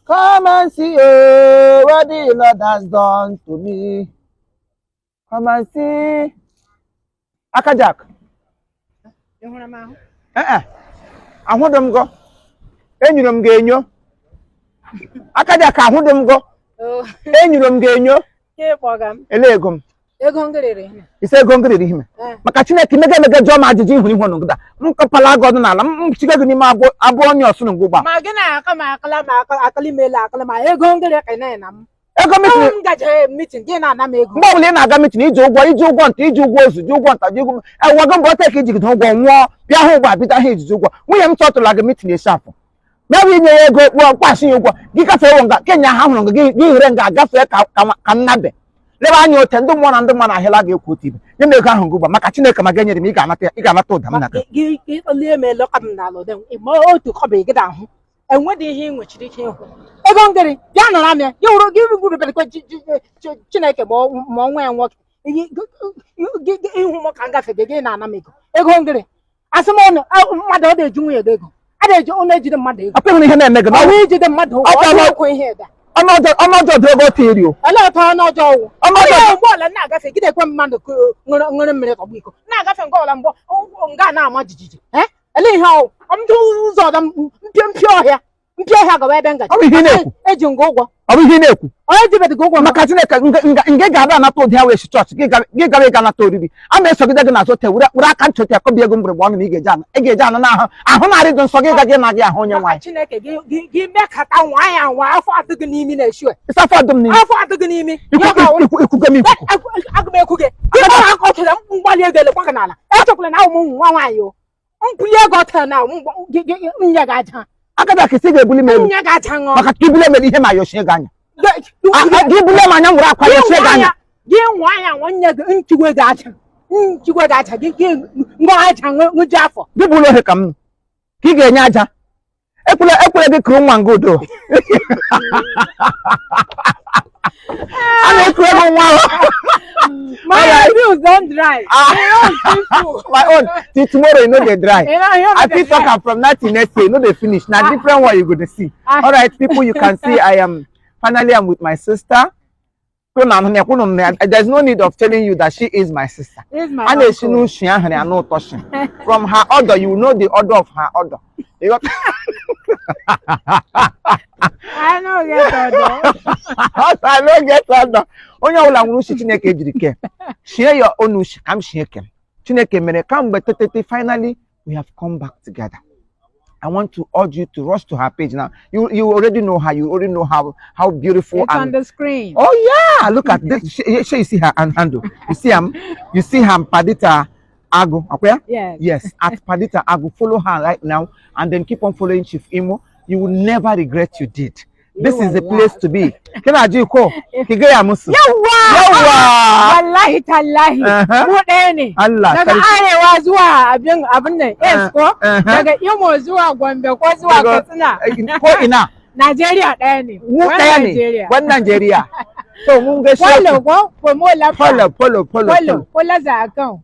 Come and see, oh, what the Lord has done to me. Come and see. Akajak. Ị hụrụ m ahụ? Ee, ahụdụ m gọ. Enyoro m gị enyo. Akajak, ahụdụ m gọ. Oh, Enyoro m gị enyo. Ke kpọga m. Ele ego m? Ego ngịrịrị ihe. Ise ego ngịrịrị ime. Eh. Maka Chineke, mega emega jụọ m ajụjụ ihu ihu nụgụda. M kọpala gị ọdụ n'ala m chiga gị n'ime abụọ abụọ onye ọsụ ngụ gba. Ma gị na-akọ ma akala ma akala imela akala ma ego ngịrị ka ị na m. Ego meeting. M gaje meeting, gị na-ana m ego. Mgbe ọbụla ị na-aga meeting, iji ụgwọ, iji ụgwọ nta, iji ụgwọ ozu, ji ụgwọ nta, ji ụgwọ ewago mbọ ka ijigide ụgwọ nwụọ bịa hụ ụgbọ abịda ha ejiji ụgwọ. Nwunye m chọtụla gị meeting esi afọ mewụ inye ya ego kpụọ mkpashi ya ụgwọ gị gafee wụ nga kenya ha hụrụ gị gị here nga gafee ka nnabe lebe anya ote ndị mmụọ na ndị mmadụ ahịla ga-ekwu otu ibe. Nye m ego ahụ ngụgba, maka Chineke, ma ga-enyere m, ị ga-anata ya, ị ga-anata ụda m na gị. Gị olie m elọka m n'ala ụdị ma otu kọba ị gị ahụ enwedị ihe ị nwechiri ike ịhụ ego ngịrị bịa nọrọ m ya gị wụrụ gị ruberekwa Chineke ma ọnwa ya nwoke ihu m ka m gafe gị gị na-ana m ego ego ngịrị asị m ọnụ mmadụ ọ na-eji nwunye gị ego a na-eji ọ na-ejide mmadụ ego. Ọkwa ịhụrụ ihe na-eme gị na ọ na-ejide mmadụ ụgwọ, ọ na-ekwu ihe eda. Ọnụ ọjọọ dị ego otu iri o. Olee otu ọnụ ọjọọ wụ? Ọnụ ọjọọ. Onye mgbe ọla na-agafe gị na-ekwe mmadụ ṅụrụ mmiri tọgbọ iko na-agafe nke ọla mgbe nga na-ama jijiji. Ele ihe ọwụ ndị ụzọ ọdọ mpio mpio ọhịa mpio ọhịa gawa ebe ngaji. Ọ bụ ihe ị na-ekwu. Eji nga ụgwọ. Ọ bụ ihe ị na-ekwu. Onye jibedị gị ụgwọ? Maka Chineke, nga ga-abịa anata ụdị ha wee si chọọchị gị gara ịga nata oriri a na-esogide gị n'azụ ote were were aka nchọta akọbi ego mgbịrịgba ọnụ na ị ga-eji ana ị ga-eji ana n'ahụ ahụ na-arị dị nsọ gị ga gị na gị ahụ onye Maka nwaanyị. Chineke, gị mekata nwa ya nwa afọ adịghị n'imi na-eshi Ịsa afọ ọdụm n'imi. Afọ adịghị n'imi. Ya ga awụ- Ikwugo m ikuku. Aga m ekwu gị gị kpọrọ aka ọtụrụ mgbali ego elekwa gị n'ala echekwala na ụmụ nwa nwaanyị o mbuli ego ọtụrụ na nye gị aja. Agada ka isi ga-ebuli m elu. Nye gị aja ṅụọ. Maka ka ibuli emere ihe ma yochie gị anya. Gị bulie m anya m were akwa yochie gị anya. Gị nwa ya nwa nye gị nchigwe gị aja nchigwe gị aja gị gị ṅụọ aja ṅụju afọ. Gị bụrụ ohe ka m ka ị ga-enye aja ekwela ekwela gị kuru nwa nga udo a na-ekuru ego nwa ahụ. My Alright. bills don dry. Ah. My own people. My own till tomorrow e no dey dry. You know, you I fit talk am from now till next year, e no dey finish. Na different one you go dey see. Ah. All right, people, you can see I am finally I'm with my sister. There's no need of telling you that she is my sister. This is my A na-esi uncle. n'ushi ahụ ya n'ụtọ shi. From her order, you know the order of her order. You got I no get order. I no get order. Onye ọbụla nwere ushi Chineke jiri kee. Shie your own ushi ka m shie ke m. Chineke mere kamgbe tetete, finally we have come back together. I want to urge you to rush to her page now. You already know her. You already know how beautiful It's on and the screen. Oh yeah, look at this. She, you see her handle. You see him. You see her Padita Agu. Okay? Yes. Yes, at Padita Agu. Follow her right now, and then keep on following Chief Imo. You will never regret you did. This You is the will place laugh. to be. Kina ji ko? Ki gaya musu. Yawwa! Yawwa! Wallahi tallahi. Mu ɗaya ne. Allah Daga sarki. arewa zuwa abin abin nan S ko? Daga Imo zuwa Gombe ko zuwa Katsina. Ko ina. Najeriya ɗaya ne. Mu One ɗaya ne. Nigeria. One Nigeria. So mun gaishe Polo ku. ko? Ko mo lafa. Polo, polo, polo. Polo. Polo za akan.